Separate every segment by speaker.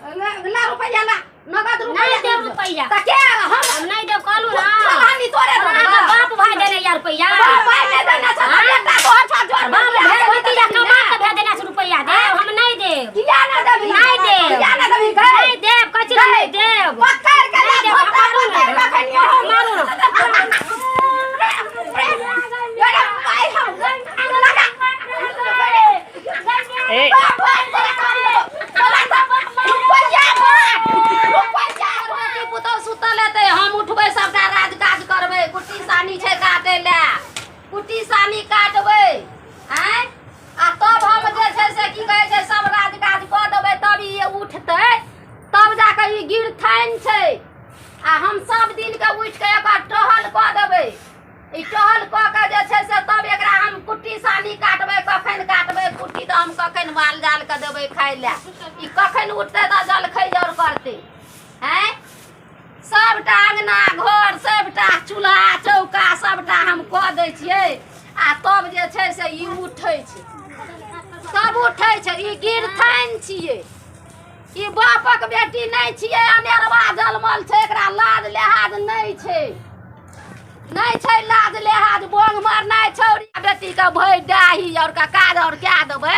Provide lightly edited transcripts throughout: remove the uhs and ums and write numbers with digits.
Speaker 1: ला रुपैया ला नगद रुपैया
Speaker 2: नहीं देब रुपैया।
Speaker 1: त के हम
Speaker 2: हम नहीं देब कहलू ना
Speaker 1: चलहानी तोरे
Speaker 2: अहाँके बाप भाई देने यार रुपैया
Speaker 1: बाप भाई नहीं देने छ त बेटा तोहर छ जोर
Speaker 2: बाप भाई भतीजा कमा के भेज देने से रुपैया देब हम नहीं देब
Speaker 1: किया ना देबी
Speaker 2: नहीं देब।
Speaker 1: किया ना देबी गए
Speaker 2: नहीं देब कथी लए नहीं देब
Speaker 1: पकड़ के
Speaker 2: नहीं देब,
Speaker 1: धोता
Speaker 2: मारू ना।
Speaker 1: पकड़ के खनियो हम
Speaker 2: मारू ना।
Speaker 1: बेटा भाई हम लगा
Speaker 3: ए
Speaker 1: बाप भाई तोरा काम देबो तोरा त रुपैया बाँट रुपैया बेटी पुतहु सुतल हेतै हम उठबै सबटा राज काज करबै कुट्टी सानी छै काटै लए कुट्टी सानी काटबै आँय आ तब हम जे छै से की कहै छै सब राज काज कऽ देबै तब ई उठतै तब जाकऽ ई गिरथाइन छै आ हम सब दिनके उठि कऽ एकर टहल कऽ देबै ई टहल कऽ के जे छै से तब एकरा हम कुट्टी सानी काटबै कखन काटबै कुट्टी तऽ हम कखन माल जालके देबै खाय लए ई कखन उठतै तऽ जलखै आओर करतै आँय सबटा अङ्गना घर सबटा चूल्हा चौका सबटा हम कऽ दै छियै आ तब जे छै से ई उठै छै तब उठै छै ई गिरथाइन छियै ई बापक बेटी नहि छियै अनेरवा जनमल छै एकरा लाज लेहाज नहि छै नहि छै लाज लेहाज बोंग मारनाइ छौड़ी बेटीके भरि डाही आओर का काज आओर कए देबै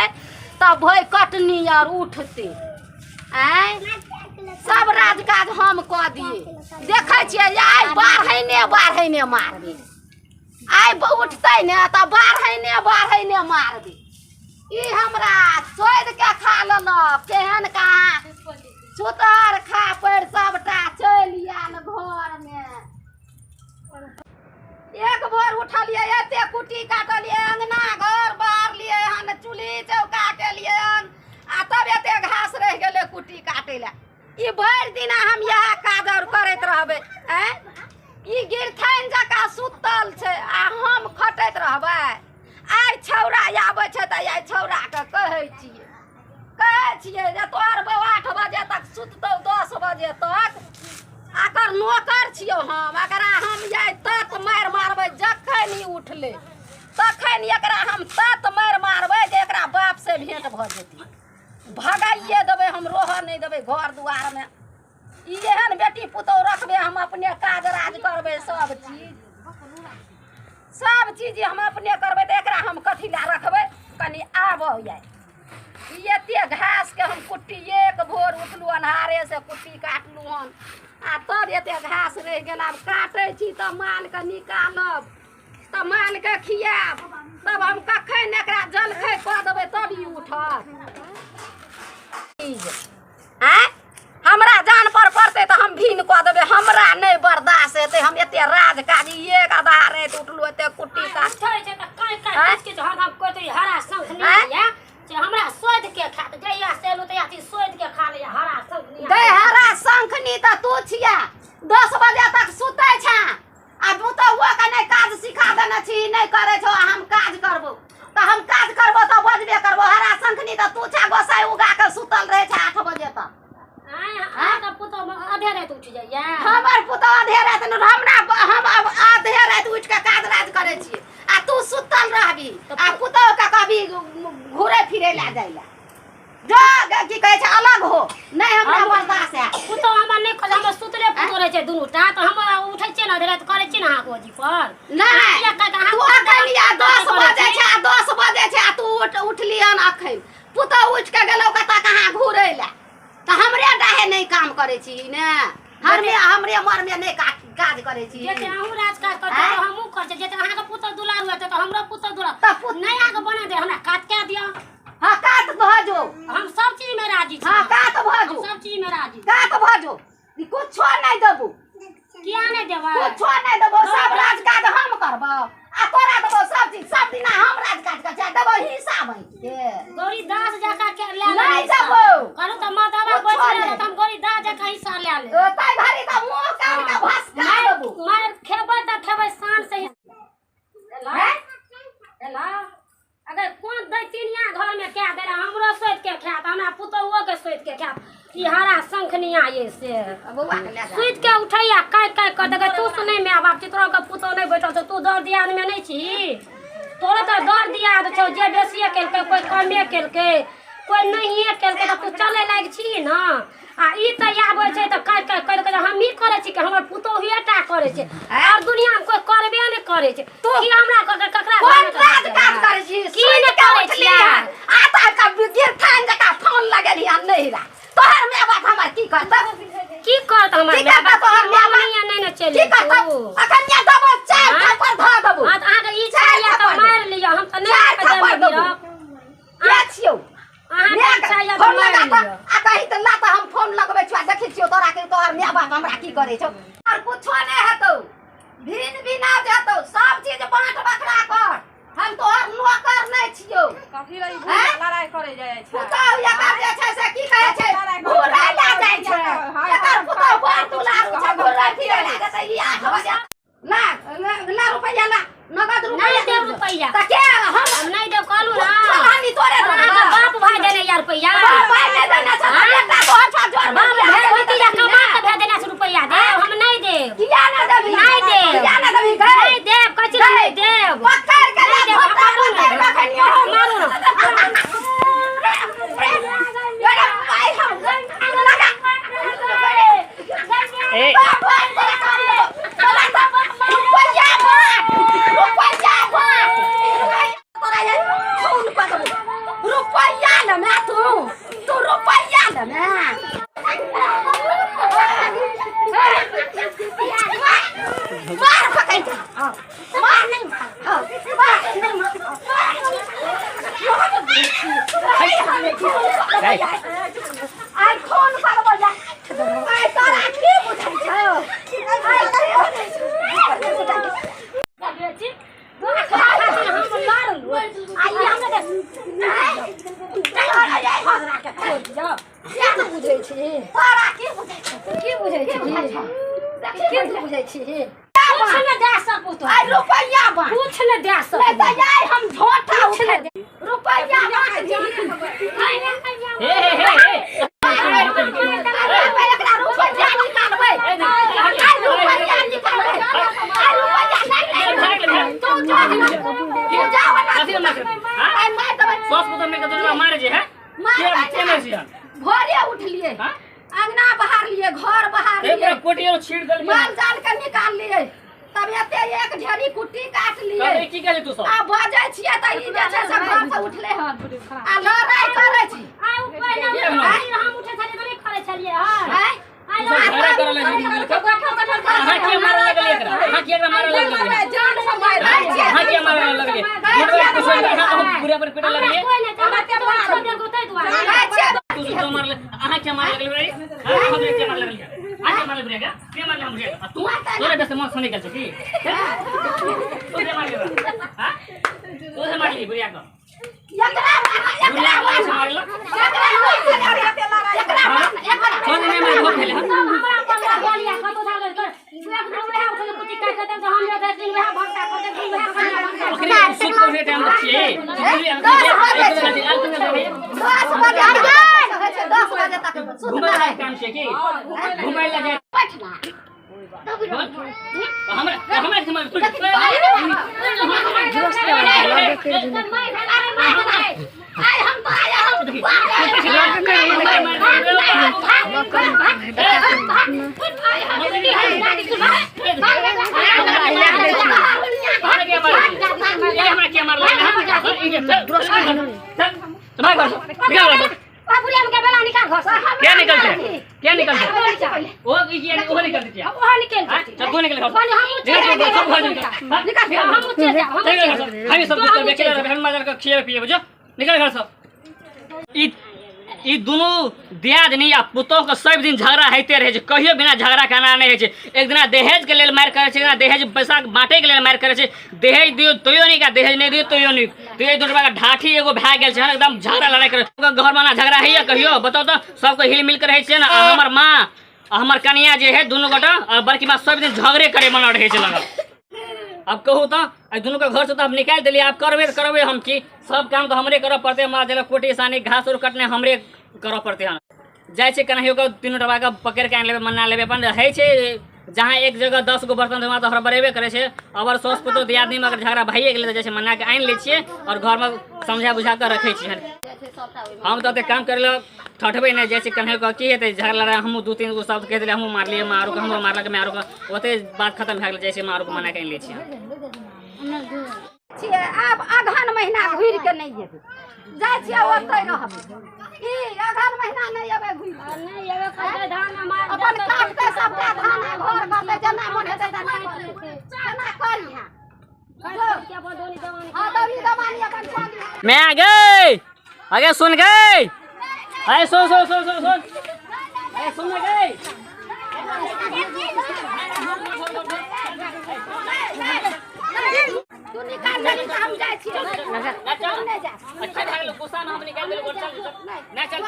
Speaker 1: तब भरि कटनी आओर उठतै आँय सब राज काज हम कऽ दियै देखै छियै आइ बाढ़ैने बाढ़ैने मारबै आइ उठतै ने तऽ बाढ़ैने बाढ़ैने मारबै ई हमरा चोरि के खा लेलक केहन कहाँ छुतहर खा पड़ि सबटा चलि आयल घरमे एक भोर उठलियै एते कुट्टी काटलियै अङ्गना घर बाहरलियै हन चूल्ही चौका केलियै हन आ तब एते घास रहि गेलै कुट्टी काटै लए ई भरि दिना हम इएह काज आओर करैत रहबै आँय ई गिरथाइन जकाँ सुतल छै आ हम खटैत रहबै आइ छौड़ा आबै छै तऽ आइ छौड़ाके कहै छियै कहै छियै जे तोहर बौआ 8 बजे तक सुततौ 10 बजे तक एकर नौकर छियौ हम एकरा हम आइ तत मारि मारबै जखन ई उठलै तखन एकरा हम तत मारि मारबै जे एकरा बापसँ भेँट भऽ जेतै भगाइए देबै हम रहऽ नहि देबै घर दुआरमे ई एहन बेटी पुतहु रखबै हम अपने काज राज करबै सब चीज सब चीज हम अपने करबै तऽ एकरा हम कथी लए रखबै कनि आबऽ आइ ई एते घासके हम कुट्टी एक भोर उठलहुँ अन्हारे से कुट्टी काटलहुँ हन आ तब एते घास रहि गेल आब काटै छी तऽ मालके निकालब तऽ मालके खियाब तब हम कखन एकरा जलखै कऽ देबै तब ई उठत आँय हमरा जान पर पड़तै तऽ हम भीन कऽ देबै हमरा नहि बर्दाश्त हेतै हम एते राज काज एक आधा राति उठलहुँ एते कुट्टी काट
Speaker 2: उठै छै तऽ काँय काँय
Speaker 1: आँय?
Speaker 2: किच किच हरदम कहै छै हरा शंख
Speaker 1: आँय?
Speaker 2: नहीं है से हमरा सोधि के खात जहिया से एलहुँ तहिया से सोधि के खा लैया हरा शंख नहीं
Speaker 1: गै हरा शंखनी तऽ तू छिया 10 बजे तक सुतै छा आ पुतहुओ के नहि काज सिखा देने छी नहि करै छौ आ हम काज करबो तऽ हम काज करबो तऽ बजबे करबो हरा शंखनी तऽ तू छा गोसाई उगा के सुतल रहै छै 8 बजे तक
Speaker 2: आँय अहाँके पुतहु आधे राति उठि जाइया
Speaker 1: हमर पुतहु आधे राति नहि हमरा हम अब आधे राति उठि के काज राज करै छियै आ तू सुतल रहबी आ पुतहु के कहबी घुरे फिरे लए जाइ लए जो की कहै छै अलग हो नहि हमरा बर्दाश्त है
Speaker 2: पुतहु हमर नहि कहै हमर सुतले पुतहु रहै छै दुनू टा तऽ हम उठै छियै ने आधे राति करै छियै ने अहाँके ओजी पर
Speaker 1: नहि तू अखन या 10 बजे छै आ 10 बजे छै आ तू उठ उठली हन अखन पुतहु उठि के गेलौ कतऽ कहाँ घुरै लए तऽ हमरे डाहे नहि काम करै छी ने हमरे हमरे मरमे नहि काज करै छी
Speaker 2: जते अहूँ राज काज करतै
Speaker 1: आँय?
Speaker 2: हमहूँ करतै जते अहाँके पुतहु दुलारू हेतै तऽ हमरो पुतहु दुलारू
Speaker 1: तऽ पुत-
Speaker 2: नहि अहाँके बना दे हमरा काज कए दिअ
Speaker 1: हाँ कात भऽ जो
Speaker 2: हम सब चीज में राजी छी
Speaker 1: हाँ कात भऽ
Speaker 2: हम
Speaker 1: जो
Speaker 2: सब चीज में राजी
Speaker 1: कात भऽ जो ई कुछो नहि देबो
Speaker 2: किया नहि देबै
Speaker 1: कुछो नहि देबो सब राज काज हम करबो आ तोरा देबो सब चीज सब दिना हम राज काज कर छै देबो हिस्सा बाँटि के
Speaker 2: गौरी दास जकाँ के ले
Speaker 1: नहि
Speaker 2: लेबै हिस्सा।
Speaker 1: देबो।
Speaker 2: कहलहुँ तऽ मर्दाबा
Speaker 1: कुछो
Speaker 2: बैठ
Speaker 1: नहि।
Speaker 2: रहल तऽ हम गौरी दास जकाँ हिस्सा लए लेब
Speaker 1: ओ ताहि घड़ी तऽ मुँह कान के भसका देबो
Speaker 2: मारि खेबै तऽ खेबै शान से हिस्सा
Speaker 1: हैं?
Speaker 2: एला अगर कोन दैतिनिया घरमे कए देला हमरो सोति के खायत हमरा पुतहुओ के सोति के खायत ई हरा शंखनिया ये से
Speaker 1: बौआ के लए जा।
Speaker 2: सुति के उठैया काहि काहि कऽ देबै तू सुनै माय बाप छी तोरा के पुतहु नहि बैठल छौ तू दर दियादमे नहि छी तोरा तऽ दर दियाद छौ जे बेसिए केलकै कोइ कमे केलकै कोइ नहिए केलकै तऽ तू चलै लागि छी ने आ ई तऽ आबै छै तऽ कहि कहि कहि कहि हमही करै छी कि हमर पुतोहुए टा करै छै आओर दुनियामे कोइ करबे नहि करै छै की हमरा ककरा
Speaker 1: कोन
Speaker 2: घरमे
Speaker 1: काज काज करै छी
Speaker 2: की नहि करै
Speaker 1: छियै आ तऽ का गिरथान जकाँ फोन लगेली हन नहिरा तोहर माय बाप हमर की करतौ
Speaker 2: की करत हमर
Speaker 1: की
Speaker 2: माय
Speaker 1: करतौ
Speaker 2: बाप
Speaker 1: तोहर माय बाप?
Speaker 2: मम्मी नहि ने चलि
Speaker 1: की करतौ अखन या देबो चार
Speaker 2: आँय?
Speaker 1: थप्पड़ धऽ देबो
Speaker 2: हँ तऽ अहाँके ई
Speaker 1: चारि
Speaker 2: इच्छा यऽ तऽ
Speaker 1: थप्पड़
Speaker 2: मारि लिअ हम तऽ नहि
Speaker 1: चारि
Speaker 2: अहाँके
Speaker 1: थप्पड़
Speaker 2: देब
Speaker 1: देबो।
Speaker 2: गिरब
Speaker 1: के छियौ
Speaker 2: अहाँके इच्छा यऽ तऽ
Speaker 1: फोन लगा
Speaker 2: मारि
Speaker 1: तऽ
Speaker 2: लिअ
Speaker 1: आ कही तऽ ला तऽ हम फोन लगबै छियौ आ देखै छियौ तोरा के तोहर माय बाप हमरा की करै छौ और कुछो नहि हेतौ भिन बिना हेतौ सब चीज बाँट बखरा कर हम तोहर नौकर नहि छियौ
Speaker 3: कथी लए ई
Speaker 1: आँय?
Speaker 3: लड़ाइ करै जाइ छै
Speaker 1: पुतहु एकर जे छै से की कहै छै घुरै लए जाइ छै एकर पुतहु बड़ दुलारू छै घुरै फिरै लए जेतै ई 8 बजे ला ला रुपैआ ला नगद रुपैआ
Speaker 2: नहि देब रुपैआ।
Speaker 1: तऽ के हम
Speaker 2: हम नहि देब कहलहुँ ना
Speaker 1: चलानी तोरे
Speaker 2: अहाँके बाप भाय देने यार रुपैआ
Speaker 1: बाप भाय नहि देने छै तऽ बेटा तोहर छौ जोर
Speaker 2: बाप भाय भतीजा कमा के भेज देने छै रुपैआ देब हम नहि देब
Speaker 1: किया नहि देबही
Speaker 2: नहि देब।
Speaker 1: किया नहि देबही गै
Speaker 2: नहि देब कहै छी ने नहि देब
Speaker 1: पकड़ के
Speaker 2: नहि देब,
Speaker 1: पकड़
Speaker 2: मारू ने।
Speaker 1: के खनियो हम
Speaker 2: मारू ने।
Speaker 4: ए
Speaker 1: रुपैया लेमे तू तू रुपैया लेमे मार पकड़ के मार नहीं मार नहीं मार आइ फोन करबो जा आइ तोरा की बुझाइ छौ आइ की बुझाइ छौ
Speaker 2: बेची खातिर हम लड़लू आ ई हमरा
Speaker 1: की बुझै छी तोरा की बुझाइ छौ
Speaker 2: की बुझै
Speaker 1: की
Speaker 2: छी
Speaker 1: बुझाइ छौ
Speaker 2: की तू बुझै छी कुछ नहि दए सकू तो
Speaker 1: आइ रुपैया बाँट
Speaker 2: कुछ नहि दए
Speaker 1: नहि
Speaker 2: सकू
Speaker 1: तऽ आइ हम झोंटा उठे रुपैया बाँट
Speaker 4: हे हे हे हे
Speaker 1: एकरा रुपैया निकालबै आइ रुपैया निकालबै आइ रुपैया नहि तू जा तू जा
Speaker 4: कथी लए मारै हाँ?
Speaker 1: आइ मारि देबै
Speaker 4: सौस पुतोह मिलके दुनू मारे जे है
Speaker 1: मार
Speaker 4: के के मारे छी हम
Speaker 1: भोरे उठलिए
Speaker 4: हाँ?
Speaker 1: अंगना बहारलिए घर
Speaker 4: ए पूरा
Speaker 1: बहारलिए
Speaker 4: कोटियो छीड़ देलकै
Speaker 1: माल जाल के निकाललिए तब एते एक ढेरी कुट्टी काट लिए
Speaker 4: तब की कहली तू सब
Speaker 1: आ बजै छियै तऽ ई जे छै से घर से उठले हन आ लड़ाइ करै छी
Speaker 2: आ उ पहिले हम उठै छलियै तऽ नहि करै छलियै हँ
Speaker 1: आँय?
Speaker 2: आइ
Speaker 4: तू सब झगड़ा करऽ लगली मिलके अहाँ के मारे लगली एकरा अहाँ के एकरा मारे लगली
Speaker 3: जान से मारि
Speaker 4: अहाँ के मारे लगली मोटवा कुछ अहाँ पूरा पर पीटे लगली
Speaker 2: कोइ नहि हमरा ते छोड़ देलको ताहि दुआरे
Speaker 1: कहै छियै
Speaker 4: तू सब मारले अहाँ के मारे लगली रे हां हम के मारे लगली अहाँ के मारे लगली के मारले हम आ तू तोरे बेसे मन सुनै गेल छौ की तू के मारली हां तू से मारली बुढ़िया के
Speaker 1: एकरा मार,
Speaker 4: बुढ़िया
Speaker 1: एकरा
Speaker 4: के
Speaker 1: मार,
Speaker 4: से मारल
Speaker 1: एकरा मार, एकरा मार, एकरा
Speaker 4: कौन नहीं मार बहुत खेले हम
Speaker 2: हमरा पर लगलिया कतो झागल कर एक दिन वएह उठल कुट्टी काटि के देब हम एक दिन वएह भनसा कर देब वएह कनिया भनसा
Speaker 4: अखनी सुत के टाइम तक छियै
Speaker 1: 10 बजे होइ छै, 10 बजे तक
Speaker 4: घुमै
Speaker 1: सुतना
Speaker 4: ला
Speaker 1: है।
Speaker 4: काम छियै की घुमै ला जाइ
Speaker 1: बैठ ना।
Speaker 4: हमरा हमरा के मार
Speaker 1: आइ हम तो आइ हम
Speaker 4: हमरा के मारल भाग घर
Speaker 2: बाबुलिया के बेला निकाल घर से
Speaker 4: क्या निकलते क्या निकलते
Speaker 2: निकाल
Speaker 4: ओ ओ निकलते क्या
Speaker 2: ओहो निकल जेतै
Speaker 4: चल तू निकल घर
Speaker 2: कहली हमहूँ चलि
Speaker 4: निकल
Speaker 2: जायब।
Speaker 4: सब घर निकल
Speaker 1: निकाल
Speaker 2: हमहूँ चलि जायब हमहूँ
Speaker 4: निकल
Speaker 2: चलि
Speaker 4: घर
Speaker 2: जायब।
Speaker 4: से हम सब बिस्तर बेचे रहे हम मार के खिए पिए बुझो निकल घर से ई ई दुनू दियादनी आ पुतोह के सब दिन झगड़ा होइते रहै छै कहियो बिना झगड़ा के आना नहि होइ छै एक दिना दहेज के लेल मारि करै छै एक दिना दहेज पैसा बाँटै के लेल मारि करै छै दहेज दियौ तैयो नीक आ दहेज नहि दियौ तैयो नीक तऽ एहि दुनू के ढाठी एगो भए गेल छै एकदम झगड़ा लड़ाइ करै घर मे झगड़ा होइया कहियो बताउ तऽ सबके हिल मिल के रहै छै ने आ हमर माँ आ हमर कनिया जे है दुनू गोटा आ बड़की माँ सब दिन झगड़े करे मना रहै छै लगल अब कहू तऽ एहि दुनूके घरसँ तऽ आब निकालि देलियै आब करबै तऽ करबै हम की सब काम तऽ हमरे करऽ पड़तै हमरा जेना कोटी सानी घास उर कटने हमरे करऽ पड़तै हन जाइ छै केनाहियो कऽ तीनू डब्बाके पकड़ि कऽ आनि लेबै मना लेबै अपन रहै छै जहाँ एक जगह 10 गो बर्तन धोमा तऽ हड़बड़ेबे करै छै। अबर साउस पुतोह दियादनीमे अगर झगड़ा भइए गेलै तऽ जाइ छै मना कऽ आनि लै छियै आओर घरमे समझा बुझा कऽ रखै छियै। हम तऽ ओते काम करै लए ठठबै नहि, जाइ छियै कन्हे कऽ की हेतै झगड़ा लड़ाइ, हमहूँ 2-3 गो शब्द कहि देलियै, हमहूँ मारलियै मारू कऽ, हमरो मारलक मारू कऽ, ओते बात खतम भए गेलै, जाइ छियै मारू कऽ मना कऽ आनि लै छियै।
Speaker 1: छियै आब अगहन महीना घुरि के नहि जेबै, जाइ छियै ओतहि रहबै। ई अगहन महीना नहि एबै घुरि के।
Speaker 2: नहि एबै करतै धान मार
Speaker 1: अपन काटतै सबटा धान आ घर करतै, जेना मोन हेतै तेना करतै, तेना करिहें। हँ दौनी दवानी अपन कऽ लिहें।
Speaker 4: मैं आ गई, अगे सुन गई, अरे सुन सुन सुन सुन सुन, अरे सुन ना गई।
Speaker 1: तू निकाल ले तऽ हम जाइ छियै।
Speaker 4: ना चल,
Speaker 1: हम नहि जायब।
Speaker 4: अच्छा भए गेलो गुस्सा में हम निकाल देलौ, चल चल ना चल।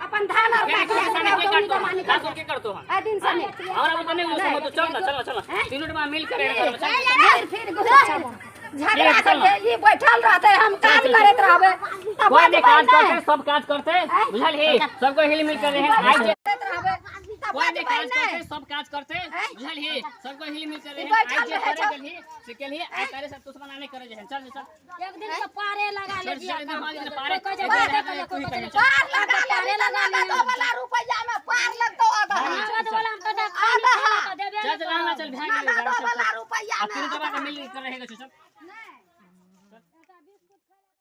Speaker 1: अपन धान आर काटि
Speaker 4: गुस्सा
Speaker 1: लिहें,
Speaker 4: नहीं
Speaker 1: दौनी
Speaker 4: काटतो,
Speaker 1: दवानी
Speaker 4: ना
Speaker 1: कर
Speaker 4: के करतो हम।
Speaker 1: एहि दिन से नहि।
Speaker 4: हमरा बुते नहीं गुस्सा में, तू चल ना, चल चल, तीनों टमा मिल कर रहना, चल।
Speaker 1: फिर फिर गुस्सा झगड़ा करके ई बैठल रहतै, हम काम करैत रहबै तऽ
Speaker 4: कोई नहीं
Speaker 1: बजबै
Speaker 4: काज
Speaker 1: नहि।
Speaker 4: करते, सब काज करते, बुझल ही सबको हिल मिल कर रहे आई जे
Speaker 1: करैत रहबै तऽ
Speaker 4: कोई नहीं
Speaker 1: बजबै
Speaker 4: काज
Speaker 1: नहि।
Speaker 4: करते, सब काज करते, बुझल ही सबको हिल मिल कर रहे
Speaker 1: बैठल
Speaker 4: आई जे
Speaker 1: रहै
Speaker 4: करे
Speaker 1: छौ।
Speaker 4: गेलही से गेलही, आ तारे सब दुश्मन नहीं करे जे, चल चल।
Speaker 2: एक दिन के पारे लगा ले
Speaker 4: चल,
Speaker 2: जिया
Speaker 4: चल,
Speaker 2: काम
Speaker 4: चल,
Speaker 2: के।
Speaker 4: पारे-
Speaker 2: कोई कहै छै,
Speaker 4: पारे
Speaker 2: कोई कहै छै, कोई कहै छै,
Speaker 1: पार लगा लेबही तऽ नगदो वाला रुपैआ मे पार लगतौ अगहन।
Speaker 2: नगद वाला मे तऽ खाली
Speaker 1: आधा।
Speaker 2: तऽ देबे
Speaker 4: चल
Speaker 2: नहि
Speaker 4: चल, आना चल, भए गेलै
Speaker 1: नगदो
Speaker 4: चल, चल।
Speaker 1: वाला रुपैआ
Speaker 4: आ
Speaker 1: मे
Speaker 4: तीनों टमा के मिल कर रहेगा, चल।